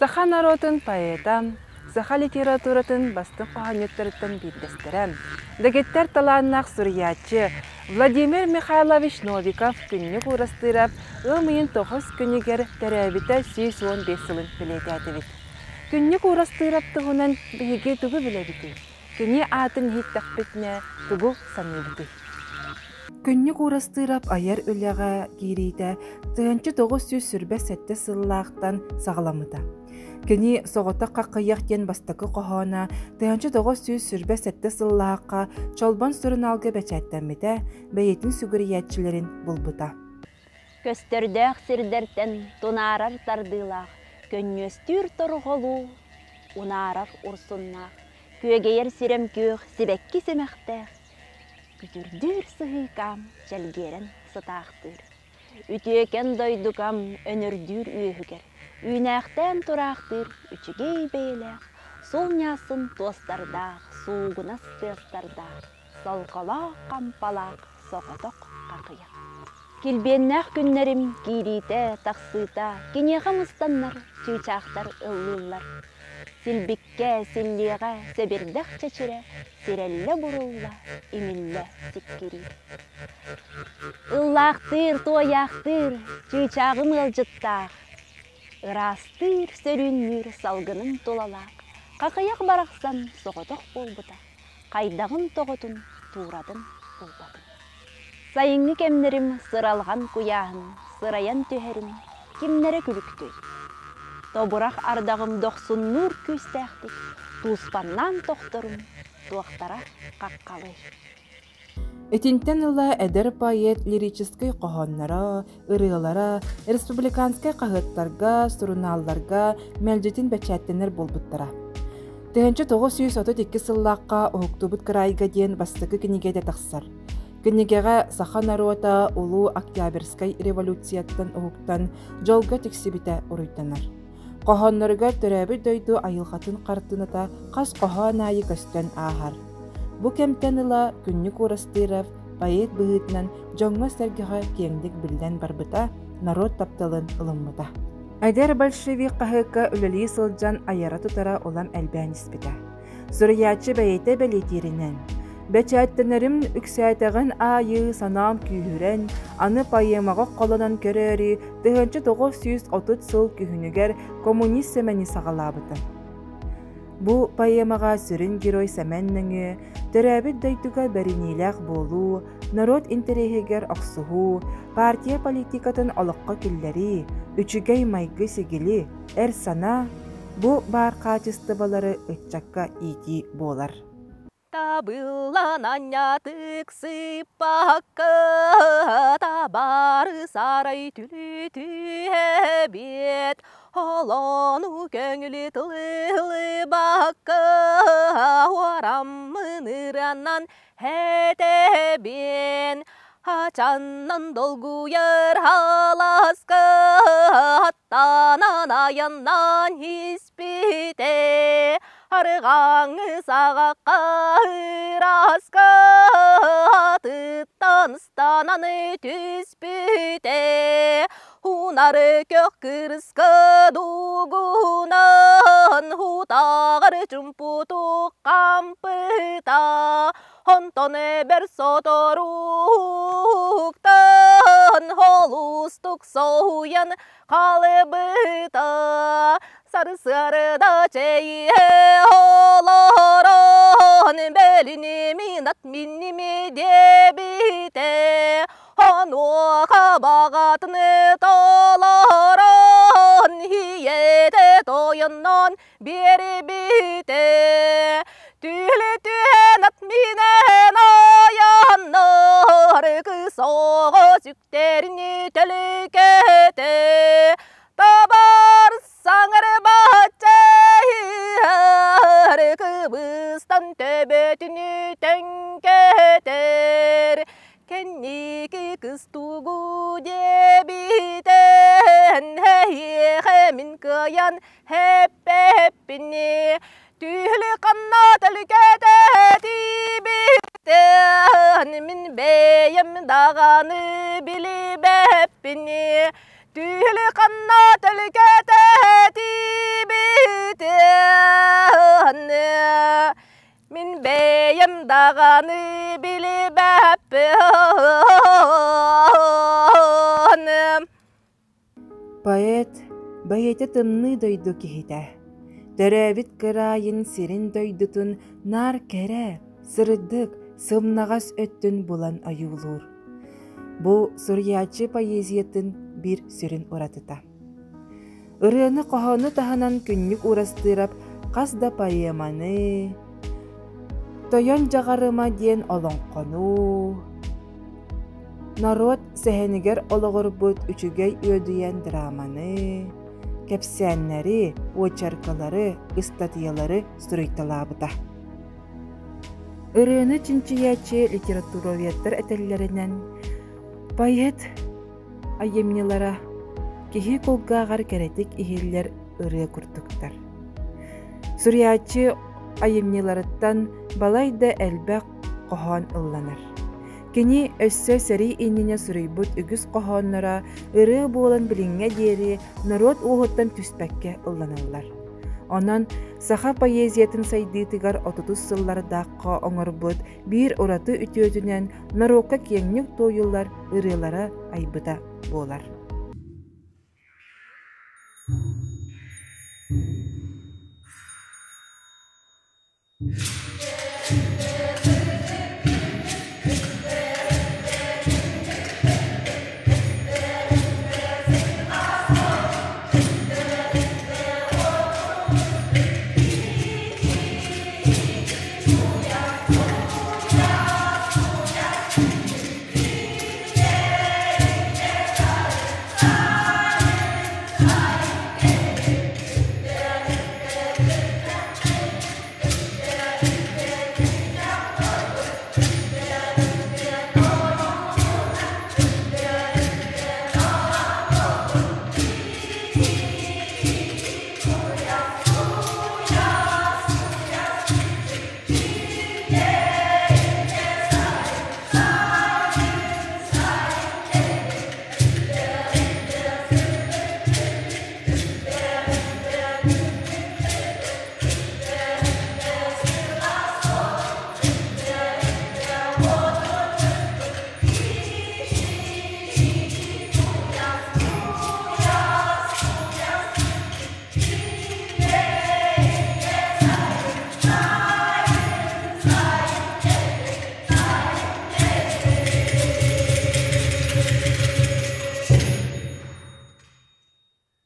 Саха норуотун поэта, саха литературатын бастыҥ хоһоонньуттарыттан биирдэстэрэ, дэгиттэр талааннаах суруйааччы Владимир Михайлович Новиков Күннүк Уурастыырап ыам ыйын тоҕус күнүгэр төрөөбүтэ 115 сылын бэлиэтээтибит. Күннүк Уурастыырап туһунан биһиги тугу билэбитий? Кини аатын иһиттэхпитинэ тугу саныыбытый? Күннүк Уурастыырап айар үлэҕэ киириитэ 1997 сыллаахтан саҕаламмыта. Кини «Соҕотох хаххыйах» диэн бастакы хоһооно 1997 сыллаахха Чолбон сурунаалга бэчээттэммитэ, бэйэтин сүгүрүйээччилэрин булбута. Көстөрдөөх сирдэртэн тунаарар тардыылаах, көнньүөстүүр торҕолуу, унаарар урсуннаах, күөгэйэр сирэм күөх сибэкки симэхтээх, күтүрдүүр сыһыыкаам чэлгиэрэн сытаахтыыр. Үтүөкэн дойдукам өнөрдүүр үөһүгэр, үүнээхтээн тураахтыыр үчүгэй бэйэлээх, сул ньаассын туостардаах, суугунас тыастардаах, солколоох хампалаах соҕотох хахыйах. Килбиэннээх күннэрим киириитэ, тахсыыта, киниэхэ мустаннар, чыычаахтар ыллыыллар. Силбиккэ, силлиэҕэ, сэбирдэх чэчирэ, сирэллэ-бурулла, имиллэ сиккириир. Ыллаахтыыр, туойаахтыыр, чыычааҕым ыалдьыттаах, ыраастыыр, сөрүүннүүр салгыным тулалаах, хахыйах барахсан соҕотох буолбута, хайдаҕын тоҕотун, тууратын булбатым. Сайыҥҥы кэмнэрим сыралҕан куйааһын, сырайан түһэрим, кимнэрэ күлүктүй? Тобурах ардаҕым дохсуннуур күүстээхтик, тууспаннаан тохторум, туохтара хаххалый? Итинтэн ыла эдэр поэт лирическэй хоһоонноро, ырыалара республиканскай хаһыаттарга, сурунаалларга мэлдьитин бэчээттэнэр буолбуттара. 1932 сыллаахха «Уһуктубут кыраайга» диэн бастакы кинигэтэ тахсар. Кинигэҕэ саха норуота Улуу Октябрьскай революцияттан уһуктан дьолго тиксибитэ уруйданар. Хоһоонноругар төрөөбүт дойду айылҕатын хартыыната хас хоһоон аайы көстөн ааһар. Бу кэмтэн ыла Күннүк Уурастыыров поэт быһыытынан дьоҥҥо-сэргэҕэ киэҥник биллэн барбыта, норуот тапталын ылыммыта. Эдэр большевик хаһыакка үлэлии сылдьан айара-тутара улам элбээн испитэ. Суруйааччы бэйэтэ бэлиэтииринэн, бэчээттэнэрим үксээтэҕин аайы санаам күүһүрэн, аны поэмаҕа холонон көрөөрү 1930 сыл күһүнүгэр «Коммунист Сэмэни» саҕалаабытым. Бу поэмаҕа сүрүн герой Сэмэн нөҥүө төрөөбүт дойдуга бэриниилээх буолуу, норуот интэриэһигэр охсуһуу, партия политикатын олоххо киллэрии, үчүгэй майгы-сигили, эр санаа, Бу баар хаачыстыбалары ыччакка иитии буолар. Табыллан анньатык сыппакка табаары сарай түлүтүһэбиэт Олону көҥүлү тылыбакка уораммын ыранан Этэбин ачаннан долгуйар алааска аттанан айаннаан испите арҕааҥҥы саҕахха ыраска атыттан ыстанан түспүтэ унары көх кырыска дугунан утаҕар чумпутук хампыта онтон эбэр соторуктан холустук соһуйан халыбыта сарсыарда чэйиһэ олорон бэлиниминат минними диэбитэ Онуоха баҕатын толорон ийэтэ тойонноон биэрбитэ. Түһүлэ түһэн ат минэн айаннар кыыс оҕо сүктэрин төлүкэтэ. Табар саҥарбачча кыбыстан төбөтүн төҥкөтөр. Кэнники кыстугу диэбитэн эһиэхэ мин кыайан эппэппини Түһүлү ханна төлүкэтэ тиибитэн мин бэйэм даҕаны билибэппини Түһүлү ханна төлүкэтэ тиибитэн киһитин Мин бэйэм даҕаны билибэппин. Поэт бэйэтэ тымныы дойду киһитэ. Төрөөбүт кыраайын сирин дойдутун наар кэрэ, сырдык, сымнаҕас өттүн булан ойуулуур. Бу суруйааччы поэзиятын биир сүрүн уратыта. Ырыаны-хоһоону таһынан Күннүк Уурастыырап хас да поэманы, «Тойон Дьаҕарыма» диэн олоҥхону, норуот сэһэнигэр олоҕурбут «Үчүгэй үөдүйэн» драманы, кэпсээннэри, уочаркалары, ыстатыйалары суруйталаабыта. Ырыаны чинчийээччи литературоведтар этэллэринэн, поэт айымньылара киһи кулгааҕар кэрэтик иһиллэр ырыа курдуктар. Суруйааччы айымньыларыттан балайда элбэх хоһоон ылланар. Кини өссө сэрии иннинэ суруйбут үгүс хоһоонноро ырыа буолан билиҥҥэ диэри норуот уоһуттан түспэккэ ылланаллар. Онон саха поэзиятын сайдыытыгар отутус сыллардаахха оҥорбут биир ураты үтүөтүнэн норуокка киэҥник туойуллар ырыалара айбыта буолар.